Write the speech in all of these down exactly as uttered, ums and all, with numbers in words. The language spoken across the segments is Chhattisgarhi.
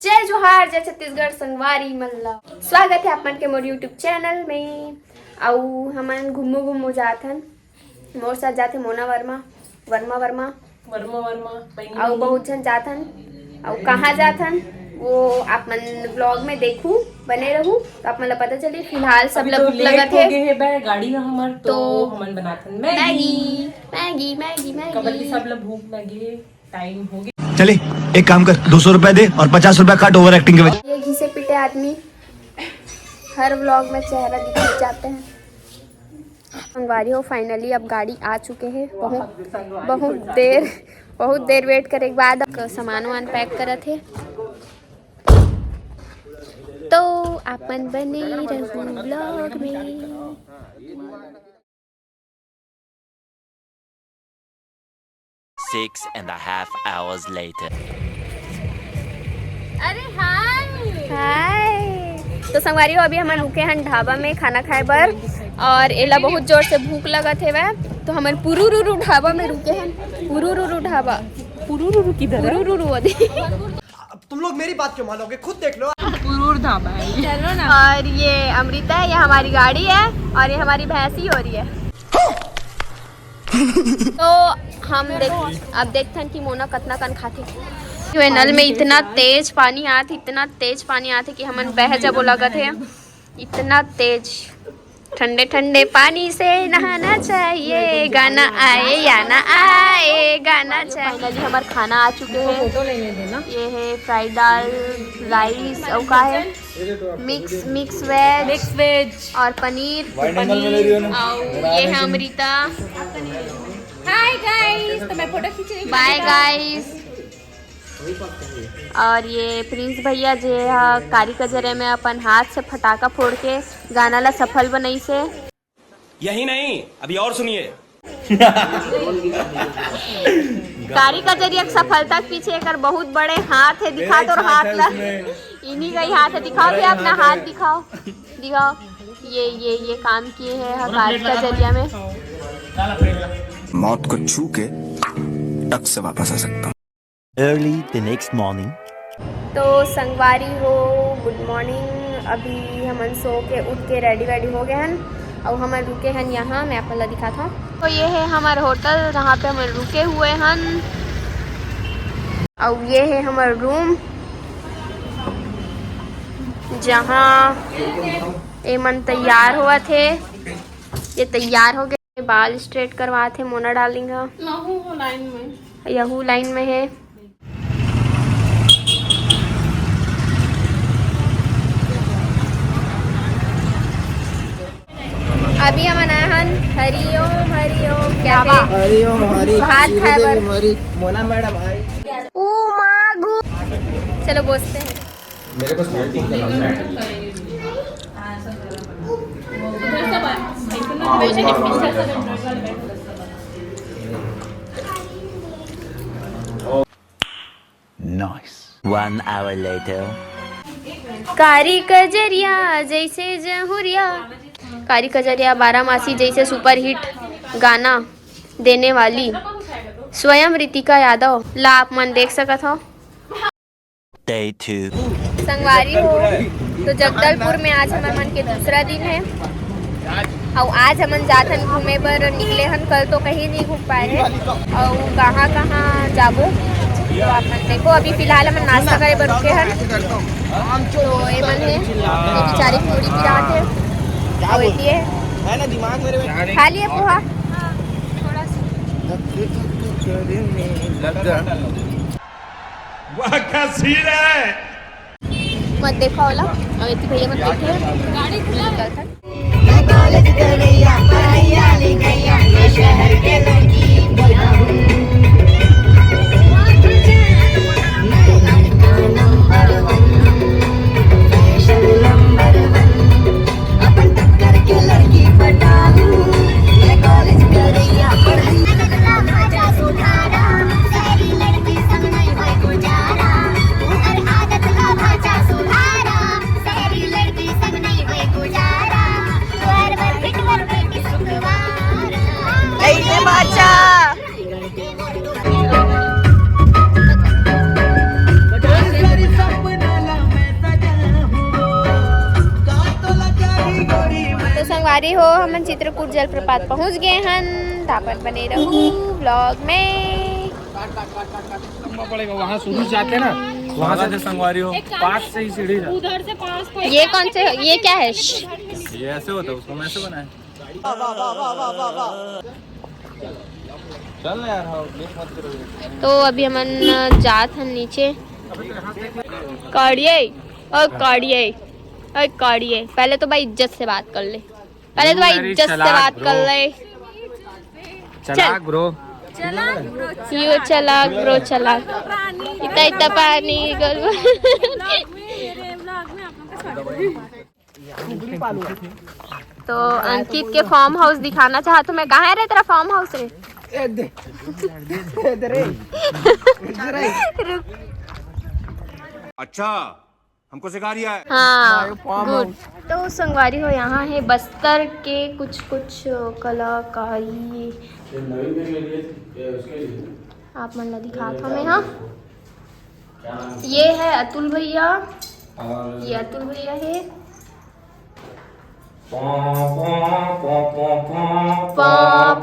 जय जोहार, जय छत्तीसगढ़ संगवारी मन ला। स्वागत है आप मन के मोर YouTube चैनल में। अउ हमन घुम्मो घुम्मो जात हन। मोर साथ जाथे मोना वर्मा, वर्मा वर्मा। वर्मा वर्मा, बहिनी अउ बहिनी। बहुत झन जात हन। अउ कहाँ जात हन, वो आप मन व्लॉग में देखू, बने रहू, तो आप मन ला पता चली। फिलहाल सब अभी ला तो भूख लेट लगत हो हे। गए हे बे, गाड़ी ह हमर, तो तो हमन बनात हन Maggi. Maggi, Maggi, Maggi, Maggi. काबर कि सब ला भूख लगे हे, टाइम हो गए। चले, एक काम कर, दो सौ रुपया दे और पचास रुपया काट ओवर एक्टिंग के वजह। ये घिसे पिटे आदमी हर व्लॉग में चेहरा दिखा जाते हैं। संगवारी हो, फाइनली अब गाड़ी आ चुके हैं। बहुत, बहुत देर, बहुत देर वेट करे के बाद अब सामान वामान पैक करत हे। तो आप मन बने रहू व्लॉग में। Six and a half hours later. अरे हाय। हाय। तो संगवारी हो, अभी हमन रुके हन ढाबा में खाना खाए बर, और एला बहुत जोर से भूख लगत हेवय, तो हमन पुरुरुरु ढाबा में रुके हन। पुरुरुरु ढाबा। पुरुरुरु किधर है? पुरुरुरु अदे। अब तुम लोग मेरी बात क्यों मानोगे, खुद देख लो। पुरूर ढाबा है ये। चलो ना। और ये अमृता है, ये हमारी गाड़ी है और ये हमारी भैंसी हो रही है। तो हम देख, अब देखथन कि मोना कतना कन खाथे। ये नल में इतना तेज पानी आत, इतना तेज पानी आत कि हमन बह जबो लगत हे, इतना तेज। ठंडे ठंडे पानी से नहाना चाहिए, गाना आए या ना आए, गाना चाहिए। फाइनली हमार खाना आ चुके हैं। फोटो लेने देना। ये है फ्राई दाल, राइस और का है, mix, mix veg. Mix veg. और पनीर। वाइड एंगल में ले रही हो ना? और ये है अमृता। हाय गाइस, तो मैं फोटो खींच रही हूँ। बाय गाइस। और ये प्रिंस भैया जे हा कारी कजरे में अपन हाथ से फटाका फोड़ के गाना ला सफल बनइसे। यही नहीं, अभी और सुनिए। कारी कजरिया के सफलता के पीछे एकर बहुत बड़े हाथ है, दिखा तोर हाथ ला। इन्हीं का ही हाथ है, दिखाओ भी अपना हाथ दिखाओ, दिखाओ। ये ये ये काम किए हैं कारी कजरिया में। मौत को छू के टक से वापस आ सकता हूँ। Early the next morning. तो संगवारी हो, गुड मॉर्निंग। अभी हमन सो के उठ के रेडी वेडी हो गए हन, और हमन रुके हन यहाँ, मैं आप ला दिखाता हूँ। तो ये है हमारा होटल, जहाँ पे हमन रुके हुए हन, और ये है हमारा रूम, जहाँ एमन तैयार हुआ थे। ये तैयार हो गए, बाल स्ट्रेट करवा थे मोना डार्लिंग हा। लाइन में। यहू लाइन में है। अभी हमन आए हन। हरिओम, हरिओम। क्या ढाबा। हरिओम, हरि भात खाए बर। हरि मोना मैडम आई। ओ मागू। चलो बसते हैं। मेरे पास बहुत कुछ करना है। Nice. One hour later. कारी कजरिया जैसे जहुरिया, कारी कजरिया बारामासी जैसे सुपरहिट गाना देने वाली स्वयं रितिका यादव ला आप मन देख सकत हो। Day two. संगवारी हो, तो जगदलपुर में आज हमर मन के दूसरा दिन है, और आज हमन जाथन घूमे बर निकले हन। कल तो कहीं नहीं घूम पाए हैं, और कहाँ कहाँ जाबो तो आप मन देखो। अभी फिलहाल हमन नाश्ता करे बर रुके हन। तो ये मन है, ये बेचारी पूरी पिरात है, और ये है, है ना, दिमाग मेरे में। खा लिए पोहा। वाह, क्या सीन है। मत देखा होला, अब इतने भैया मत देखे। गाड़ी खुला है। अरे हो, हमन चित्रकूट जलप्रपात पहुंच गए हन। तापन बने रहू व्लॉग में। लंबा पड़ेगा, वहाँ शुरू से जाते ना, वहाँ से संगवारी हो, पास से ही सीढ़ी है। उधर से पास को ये कौन से, ये क्या है? ये ऐसे होता है, उसको हम ऐसे बनाए। चल ना यार, हाँ, देख मत करो। तो अभी हमन जात हन नीचे। काड़िए, ओ काड़िए, ओ काड़िए, पहले तो भाई इज्जत से बात कर ले, पहले तो भाई अरे इज्जत से चालाक बात bro। कर ले। चलाक bro। यो चलाक bro, चलाक। इतना इतना पानी गल तो अंकित के फार्म हाउस दिखाना चाहत हूँ मैं। कहाँ है रे तेरा फार्म हाउस रे? अच्छा, हमको सिखा रिया है। हाँ, गुड। तो संगवारी हो, यहाँ है बस्तर के कुछ कुछ कलाकारी। आप मन ला दिखात हूँ मैं। हाँ, ये है अतुल भैया, ये अतुल भैया है। पा,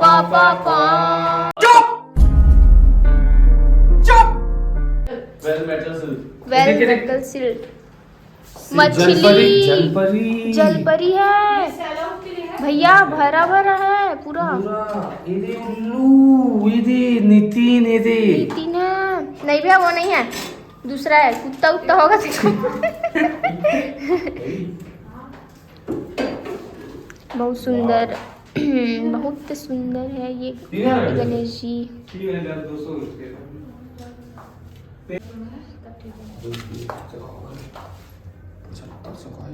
पा, पा, पा। Well metal silk। Well metal silk। जलपरी, मछली, जलपरी। जलपरी है भैया, भरा भरा है पूरा। पूरा, ये दे उल्लू, ये दे नितिन, ये दे। नितिन है। नहीं भैया, वो नहीं है, दूसरा है, कुत्ता उत्ता होगा। बहुत सुंदर। बहुत सुंदर है ये गणेश जी।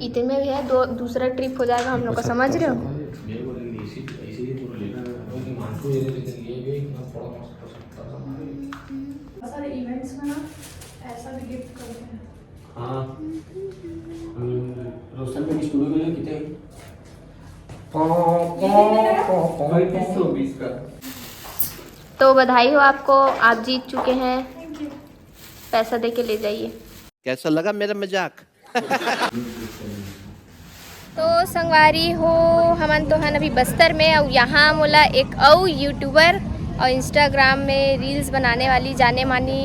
इतने में भैया दो दूसरा ट्रिप हो जाएगा हम लोग का, समझ रहे हो? सारे इवेंट्स में ना ऐसा भी गिफ्ट करते हैं। हाँ। रोशन में स्टूडियो में कितने? तो बधाई हो आपको, आप जीत चुके हैं, पैसा दे के ले जाइए। कैसा लगा मेरा मजाक? तो संगवारी हो, हमन तो हन अभी बस्तर में, और यहाँ मोला एक अउ यूट्यूबर और इंस्टाग्राम में रील्स बनाने वाली जाने मानी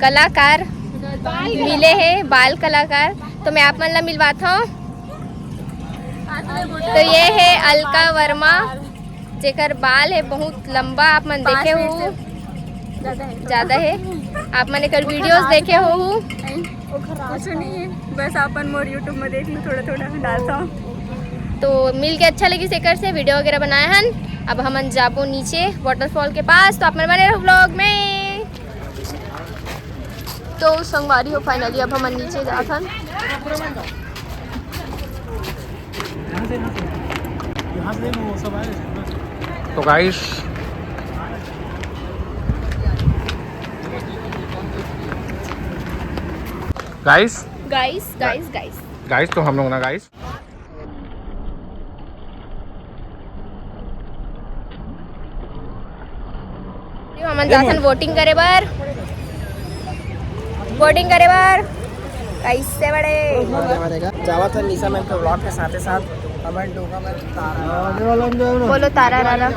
कलाकार मिले हैं, बाल कलाकार। तो मैं आप मन ला मिलवात हूँ। तो ये है अलका वर्मा, जेकर बाल है बहुत लंबा, आप मन देखे हो, ज्यादा है, आप मन एकर वीडियोस देखे हो। कुछ नहीं है, बस अपन मोर यूट्यूब में देख लो, थोड़ा थोड़ा डालता हूँ। तो मिल के अच्छा लगी एकर से, वीडियो वगैरह बनाए हन। अब हमन जाबो नीचे वाटरफॉल के पास, तो आप मन बने रहो व्लॉग में। तो संगवारी हो, फाइनली अब हमन नीचे जात हन। तो गाइस, गाइस, गाइस गाइस गाइस गाइस, तो हम लोग ना गाइस, हमन जाथन वोटिंग करे बर, वोटिंग करे बर। कैसे बड़े जावत है निशा मैम के व्लॉग के साथे साथ हमन डोंगा में तारा बोलो तारा रारा।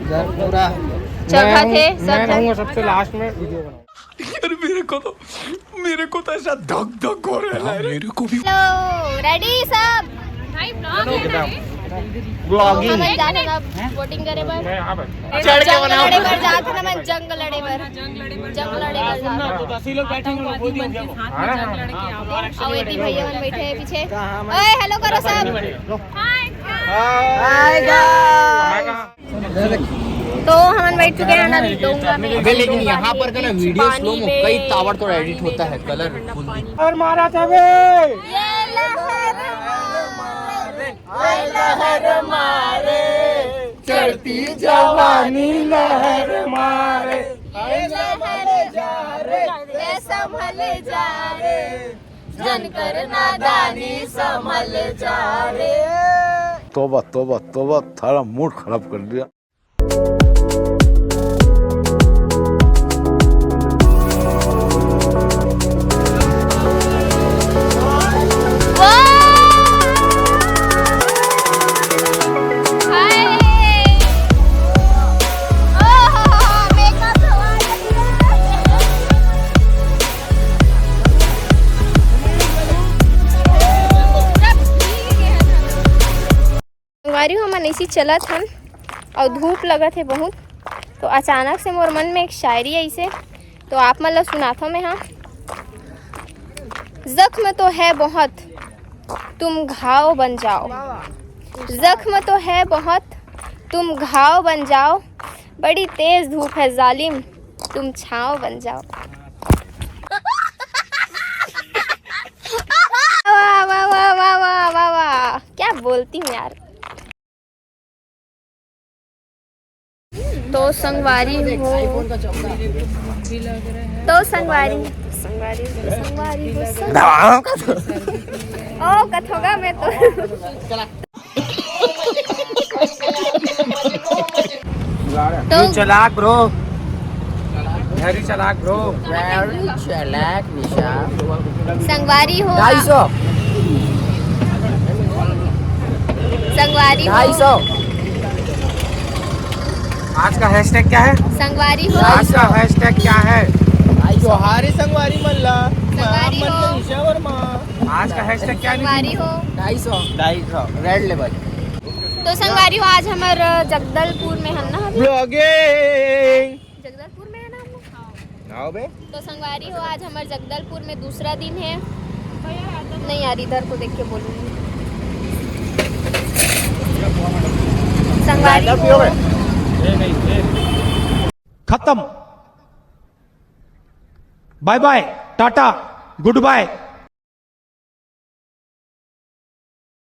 जब पूरा चढ़ा थे मैं सब। रहूंगा सबसे लास्ट में वीडियो बनाऊँ। यार मेरे को तो मेरे को तो ऐसा धक धक हो रहा है। मेरे को भी। हेलो, रेडी सब? ब्लॉगिंग। हमन जात हन अब वोटिंग करे बर। मैं यहाँ बैठ जंग लड़े बर जात हन हमन, जंग लड़े बर। जंग लड़े बर जात हन। हाँ, हाँ। अउ एती भैया मन बैठे हैं पीछे। ओए, हेलो करो सब। तो हमन बैठ चुके हैं ना अभी डोंगा में। अबे लेकिन यहाँ पर का ना वीडियो स्लो में कई ताबड़तोड़ एडिट होता है, कलर फुल। और मारा था बे। चढ़ती जवानी लहर मारे। संभल जा रे, जन कर नादानी, संभल जा रे। तोबा तोबा तोबा, थारा मूड खराब कर दिया। ऐसी चलत हन अउ धूप लगत हे बहुत, तो अचानक से मोर मन में एक शायरी अइसे, तो आप मन ला सुनाथव मैं। हाँ, जख्म तो है बहुत, तुम घाव बन जाओ। जख्म तो है बहुत, तुम घाव बन जाओ। बड़ी तेज धूप है जालिम, तुम छाव बन जाओ। वाह, वाह, वाह, वाह, वाह, वाह, वाह। क्या बोलती हूँ यार। तो संगवारी हो, तो संगवारी, संगवारी हो, संगवारी हो, संग- ओ, कथोगा मैं तो। तो चालाक bro, very चालाक bro। Very चालाक निशा। संगवारी हो ढाई सौ। संगवारी हो। ढाई सौ। आज का hashtag क्या है? संगवारी हो। आज का hashtag क्या है? जोहारी संगवारी मन ला। संगवारी हो। निशा वर्मा। आज का hashtag क्या है? संगवारी हो। ढाई सौ। ढाई सौ। Red Label। तो संगवारी हो, आज हमर जगदलपुर में हन ना अभी। Vlogging। जगदलपुर में है ना हम लोग? हाँ। आओ बे। तो संगवारी हो, आज हमर जगदलपुर में दूसरा दिन है। नहीं यार, इधर को देख के बोलूंगी। संगवारी हो। खत्म। Bye bye, Tata, good bye।